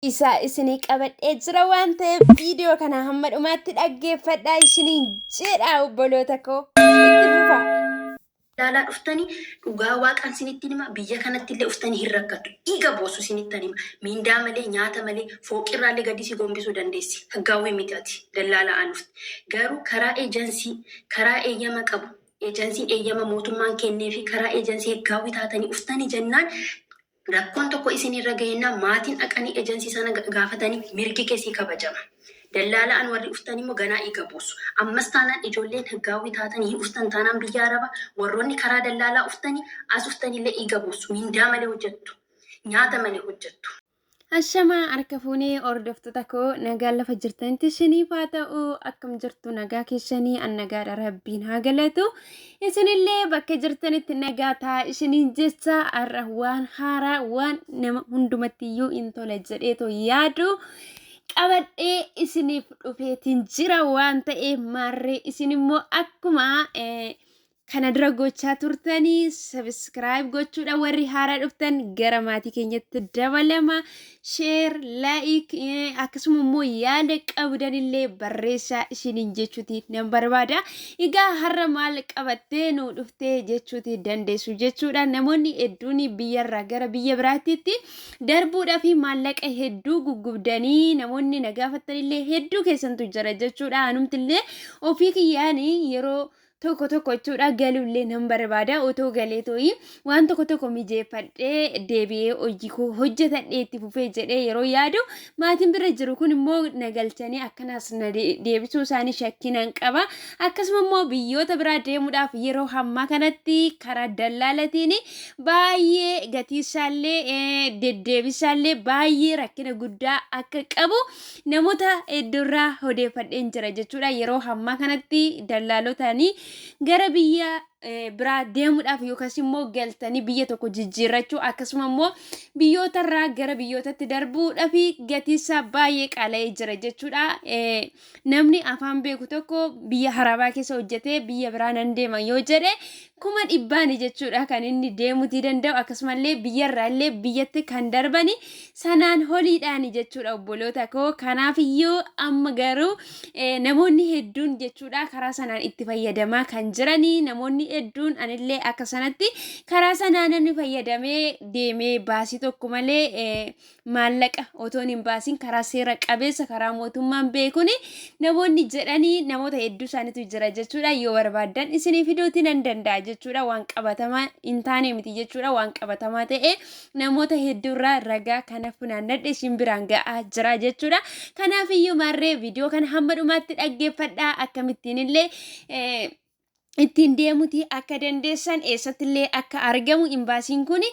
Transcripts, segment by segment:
Isaa isinii qabadhee jira waan ta'eef viidiyoo kana hamma dhumaatti dhaggeeffadhaa isiniin jedha obboloota koo. Itti fufaa. Ilaalaa dhuftani dhugaa waaqaan sinitti hima, biyya kanatti illee uftanii hin rakkattu, dhiiga boosu sinittan hima. Miindaa malee, nyaata malee, fooqirraallee gadi si gombisuu dandeessi. Haggaawwii miti, ati dallaalaa aan dhufte. Garuu karaa eejansii, karaa eeyyama qabu, eejansiin eeyyama mootummaan kennee fi karaa eejansii haggaawwii taatanii uftanii jennaan, rakkoon tokko isin irra ga'ennaan maatiin dhaqanii ejansii sana gaafatanii mirgi keessii kabajama. Dallaalaan warri uftan immoo ganaa dhiiga boosu. Ammas taanaan ijoolleen haggaawwii taatanii hin uftan taanaan biyya Arabaa, warroonni karaa dallaalaa uftanii as uftanillee dhiiga boosu. Mindaa malee hojjettu. Nyaata malee hojjettu. Ashamaa, harka fuunee hordoftoota koo, nagaan lafa jirtanitti isiniif haa ta'u. Akkam jirtu? Nagaa keessanii? An nagaadha, rabbiin haa galatu. Isinillee bakka jirtanitti nagaa ta'a isiniin jecha, har'a waan haaraa, waan nama hundumatti iyyuu hin tola jedheetoo yaadu qabadhee isiniif dhufeetiin jira waan ta'eef, maarree isin immoo akkuma kana dura gochaa turtanii subscribe gochuudha, warri haaraa dhuftan gara maatii keenyatti dabalama, share, like, akkasuma immoo yaada qabdanillee barreessaa isiniin jechuuti nan barbaada. Egaa har'a maal qabattee nu dhuftee jechuuti dandeessu jechuudha. Namoonni hedduun biyyarraa gara biyya biraattitti darbuudhaa fi maallaqa hedduu guggubdanii namoonni na gaafattanillee hedduu keessantu jira jechuudha. Anumtillee ofii kiyyaanii yeroo tokko tokko jechuudha galuullee nan barbaada. Otoo galee tooyi waan tokko tokko mijeeffadhee deebi'ee hojii koo hojjetadhee itti fufee jedhee yeroo yaadu, maatiin bira jiru kun immoo na galchanii akkanaas na deebisuu isaanii shakkinan qaba. Akkasuma immoo biyyoota biraa deemuudhaaf yeroo hammaa kanatti karaa dallaalatiin baay'ee gatii isaallee, deddeebisaallee baay'ee rakkina guddaa akka qabu namoota hedduurraa odeeffadheen jira jechuudha. Yeroo ammaa kanatti dallaalotaan gara biyya biraa deemuudhaaf yookaas immoo galtanii biyya tokko jijjiirrachuu, akkasuma immoo biyyootarraa gara biyyootatti darbuudhaaf gatii isaa baay'ee qaala'ee jira jechuudha. Namni afaan beeku tokko biyya Arabaa keessa hojjetee biyya biraa nan deema yoo jedhe, 100,000 jechuudha kan inni deemuutii danda'u. Akkasumallee biyyarraa illee biyyatti kan darbani sanaan holiidhaani jechuudha, obboloota koo. Kanaaf iyyuu amma garuu namoonni hedduun jechuudha karaa sanaan itti fayyadamaa kan jiranii namoonni hedduun, anillee akka sanatti karaa sanaan namni fayyadamee deemee baasii tokko malee, maallaqa otoon hin baasin, karaa seera qabeessa, karaa mootummaan beekuni namoonni jedhanii namoota hedduu isaaniitu jira jechuudha. Yoo barbaaddan isinii fiduuti nan danda'a jechuudha. Waan qabatamaa hin taane miti jechuudha, waan qabatamaa ta'e namoota hedduurraa ragaa kana funaannadhe isin biraan ga'aa jira jechuudha. Kanaaf iyyuu maarree viidiyoo kana hamma dhumaatti dhaggeeffadhaa. Akkamittiin illee ittiin deemuti akka dandeessan, eessattillee akka argamu imbaasiin kun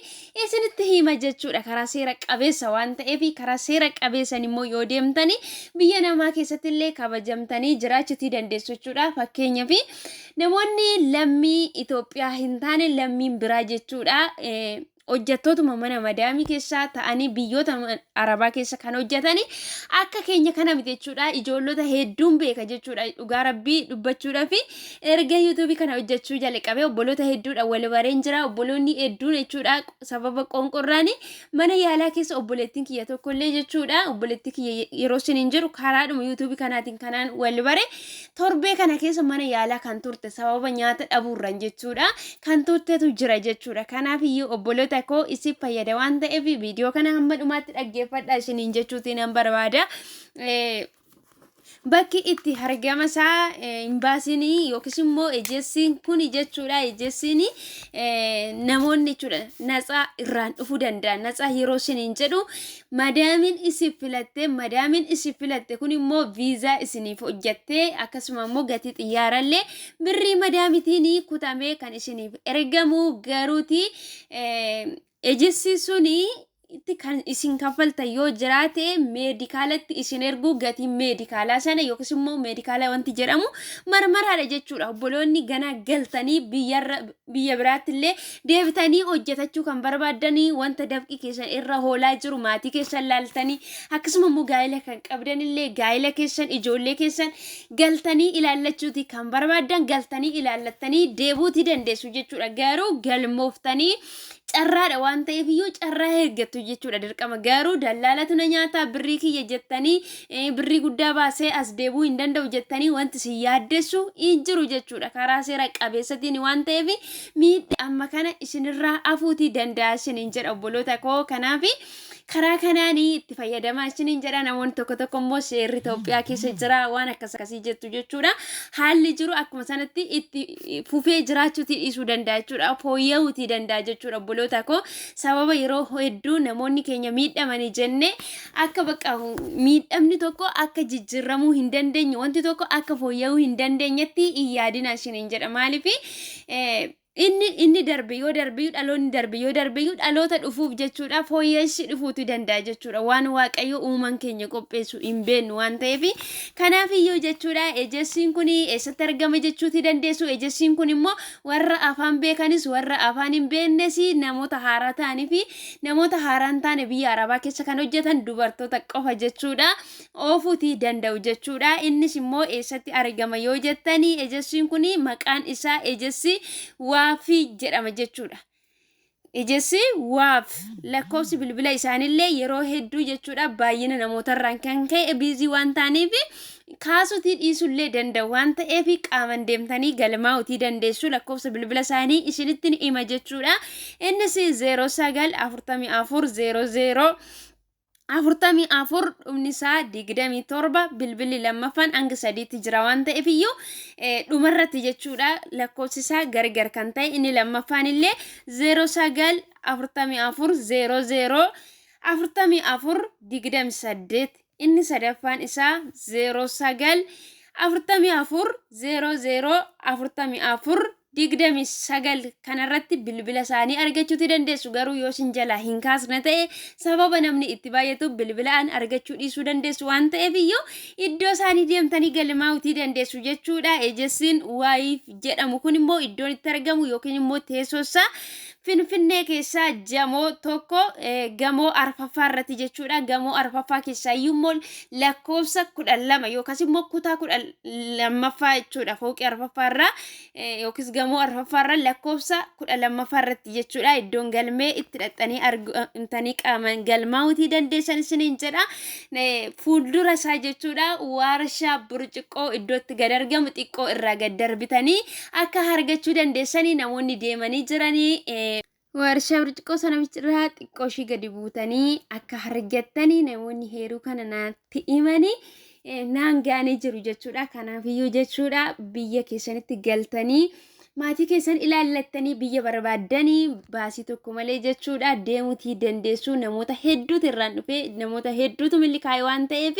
isinitti hima jechuudha. Karaa seera qabeessa waan ta'eef, karaa seera qabeessan immoo yoo deemtani biyya namaa keessattillee kabajamtanii jiraachuutii dandeessu jechuudha. Fakkeenyaaf namoonni lammii Itoophiyaa hin taane, lammiin biraa jechuudha, hojjettootuma mana madaamii keessaa ta'anii biyyoota Arabaa keessa kan hojjetani akka keenya kana miti jechuudha. Ijoollota hedduun beeka jechuudha. Dhugaa rabbii dubbachuudhaaf, erga yuutuubii kana hojjechuu jalqabee obboloota hedduudha wal bareen jira. Obboloonni hedduun jechuudha sababa qoonqorraani mana yaalaa keessa, obboleettiin kiyya tokkollee jechuudha. Obboleettii kiyya yeroo isin hin jiru karaadhuma yuutuubii kanaatiin kanaan wal bare, torbee kana keessa mana yaalaa kan turte sababa nyaata dhabuurran jechuudha kan turtetu jira jechuudha. Kanaaf iyyuu obboloota koo, isin fayyada waan ta'eef viidiyoo kana hamma dhumaatti dhaggeeffadha isiniin jechuutiin nan barbaada. Bakki itti argama isaa imbaasiin yookiis immoo ejensiin kun jechuudha. Ejensiin namoonni jechuudha natsaa irraan dhufuu danda'a. Natsaa yeroo isiniin jedhu, madaamiin isin filatte, madaamiin isin filatte kun immoo viizaa isiniif hojjattee, akkasuma immoo gatii xiyyaarallee birrii madaamitiin kutamee kan isiniif ergamu. Garuuti ejensii suni itti kan isin kaffaltan yoo jiraate, meedikaalatti isin erguu, gatiin meedikaalaa sana yookiis immoo meedikaala wanti jedhamu marmaraadha jechuudha. Obboloonni ganaa galtanii biyyarra biyya biraatti illee deebitanii hojjetachuu kan barbaaddanii, wanta dafqi keessan irra hoolaa jiru maatii keessan laaltanii, akkasuma immoo gaa'ela kan qabdan illee gaa'ela keessan, ijoollee keessan galtanii ilaallachuuti kan barbaaddan, galtanii ilaallattanii deebuuti dandeessu jechuudha. Garuu galmooftanii carraadha waan ta'eef iyyuu carraa ergattu. argattu jechuudha dirqama. Garuu dallaalatu na nyaataa birrii kiyya jettanii birrii guddaa baasee as deebuu hin danda'u jettanii wanti si yaaddessu hin jiru jechuudha. Karaa seera qabeessatiin waan ta'eef miidhaa amma kana isinirraa hafuutii danda'a isiniin jedha obboloota koo. Kanaaf karaa kanaan itti fayyadamaa isiniin jedha. Namoonni tokko tokko immoo seerri Itoophiyaa keessa jira waan akkas akkasii jettu jechuudha. Haalli jiru akkuma sanatti itti fufee jiraachuutii dhiisuu danda'a jechuudha. Fooyya'uutii danda'a jechuudha obboloota koo. Sababa yeroo hedduu namoonni keenya miidhamanii jenne akka bakka miidhamni tokko akka jijjiirramuu hin dandeenye, wanti tokko akka fooyya'uu hin dandeenyetti hin yaadina isiniin jedha. Maaliif inni darbe yoo darbe dhaloonni darbe yoo darbe dhaloota dhufuuf jechuudha fooyyessi dhufuutu danda'a jechuudha. Waan Waaqayyo uuman keenya qopheessu hin beeknu waan ta'eef, kanaaf iyyuu jechuudha. Ejensiin kun eessatti argama jechuuti dandeessu. Ejensiin kun immoo warra afaan beekanis warra afaan hin beeknes, namoota haaraa ta'anii fi namoota haaraa hin taane, biyya arabaa keessa kan hojjetan dubartoota qofa jechuudha oofuutii danda'u jechuudha. Innis immoo eessatti argama yoo jettanii, ejensiin kun maqaan isaa ejensii Waafii jedhama jechuudha. Ejensi Waaf lakkoofsi bilbila isaaniillee yeroo hedduu jechuudha baay'ina namootarraan kan ka'e busy waan ta'aniif kaasuutii dhiisuullee danda'u waan ta'eef, qaaman deemtanii galmaa'uutii dandeessu. Lakkoofsa bilbila isaanii isinitti hima jechuudha. Innis 09 44 00 44 dhumni isaa 27. Bilbilli lammaffaan hanga sadiitti jira waan ta'eef iyyuu dhumarratti jechuudha lakkoofsi isaa gargar kan ta'e inni lammaffaan illee 09 44 00 44 28, inni sadaffaan isaa 09 44 00 44 29. Kanarratti bilbila isaanii argachuuti dandeessu. Garuu yoo isin jalaa hin kaasne ta'e, sababa namni itti baay'atu bilbilaan argachuu dhiisuu dandeessu waan ta'eef iyyuu, iddoo isaanii deemtanii galmaa'uutii dandeessu jechuudha. Ejensiin Waayif jedhamu kun immoo iddoon itti argamu yookiin immoo teessoo isaa Finfinnee keessaa Jamoo 1, gamoo arfaffaa irratti jechuudha. Gamoo arfaffaa keessaa iyyuu immoo lakkoofsa 12 yookaas immoo kutaa 12ffaa jechuudha. Fooqii arfaffaa irraa yookiis gamoo arfaffaa irra lakkoofsa 12ffaa irratti jechuudha. Iddoon galmee itti dhaqxanii argamtanii qaamaan galmaa'uutii dandeessan isiniin jedha. Fuuldura isaa jechuudha waarshaa burcuqqoo iddootti gad argamu xiqqoo irraa gad darbitanii akka argachuu dandeessanii namoonni deemanii jiranii. Warshaa burcuqqoo sana irraa xiqqoo ishii gadi buutanii akka argattanii namoonni heeruu kana naatti himanii naan gaanii jiru jechuudha. Kanaafiyyuu jechuudha biyya keessanitti galtanii maatii keessan ilaallattanii biyya barbaaddanii baasii tokko malee jechuudha deemuutii dandeessu. Namoota hedduutu irraan dhufee, namoota hedduutu milkaa'e waan ta'eef,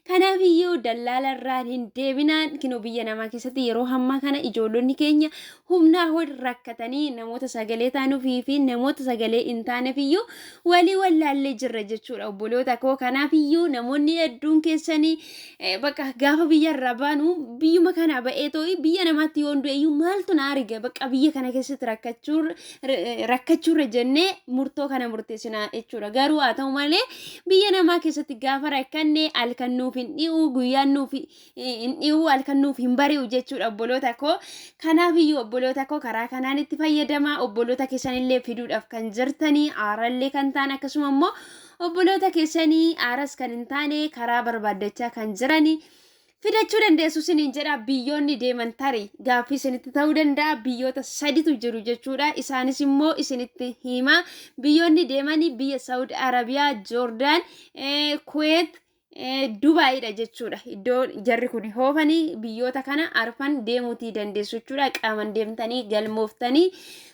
kanaafiyyuu dallaala irraan hin deebinaan. Kinoo biyya namaa keessatti yeroo hammaa kana ijoollonni keenya humnaa ol rakkatanii, namoota sagalee taanuufii fi namoota sagalee hin taaneef iyyuu walii wallaallee jirra jechuudha, obboloota koo. Kanaafiyyuu namoonni hedduun keessanii bakka gaafa biyya irraa baanu biyyuma kana ba'ee too'i biyya namaatti yoon du'e iyyuu maaltu na arga, bakka biyya kana keessatti rakkachuurra jennee murtoo kana murteessinaa jechuudha. Garuu haa ta'u malee biyya namaa keessatti gaafa rakkanne halkan nuuf hin dhi'u, guyyaan nuuf hin dhi'u, halkan nuuf hin bari'u jechuudha, obboloota koo. Kanaafiyyuu obboloota koo, karaa kanaan itti fayyadamaa. Obboloota keessanillee fiduudhaaf kan jirtanii, haarallee kan ta'an, akkasuma immoo obboloota keessanii haaras kan hin taane karaa barbaaddachaa kan jiranii fidachuu dandeessu isiniin jedha. Biyyoonni deeman tarii gaaffii isinitti ta'uu danda'a. Biyyoota saditu jiru jechuudha. Isaanis immoo isinitti hima. Biyyoonni deemanii biyya Saawud Arabiyaa, Joordaan, Kuweet, Dubaayidha jechuudha. Iddoo jarri kun hoofanii biyyoota kana arfan deemuutii dandeessu jechuudha. Qaaman deemtanii galmooftanii,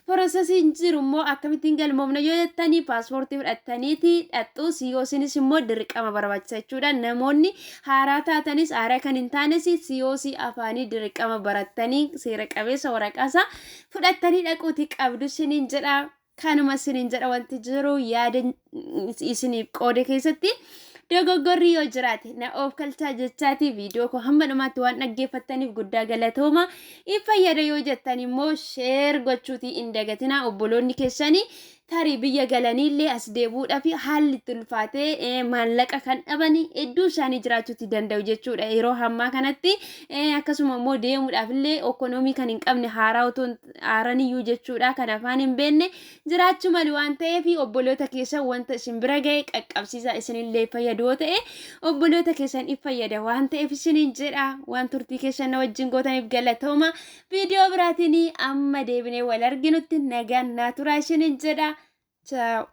processiin jiru immoo akkamittiin galmoofna yoo jettanii, paaspoortii fudhattaniiti dhaqxu. COCnis immoo dirqama barbaachisa jechuudha. Namoonni haaraa taatanis haaraa kan hin taanes COC afaanii dirqama barattanii seera qabeessa waraqaasaa fudhattanii dhaquutii qabdu isiniin jedha. Kanuma isiniin jedha. Wanti jiru yaada isiniif qoode keessatti dogoggorri yoo jiraate na of kalchaa jechaatii, viidiyoo koo hamma dhumaatti waan dhaggeeffattaniif guddaa galatooma. In fayyada yoo jettan immoo share gochuutii hin dagatinaa. Obboloonni keessanii Tarii biyya galaniillee as deebi'uudhaaf haalli itti ulfaatee maallaqa kan dhabanii hedduu isaanii jiraachuutti danda'u jechuudha yeroo ammaa kanatti. Akkasuma immoo deemuudhaaf illee ekonoomii kan hin qabne haaraa otoo haaraniyyuu jechuudha kan afaan hin beekne jiraachuu malu waan ta'eef, obboloota keessan wanta isin bira ga'e qaqqabsiisa. Isinillee fayyadu yoo ta'e obboloota keessan if fayyada waan ta'eef isiniin jedha. Waan turtii keessan na wajjin gootaniif galatooma. Viidiyoo biraatiin amma deebinee wal arginutti nagaan naa turaa isiniin jedha. Ciao.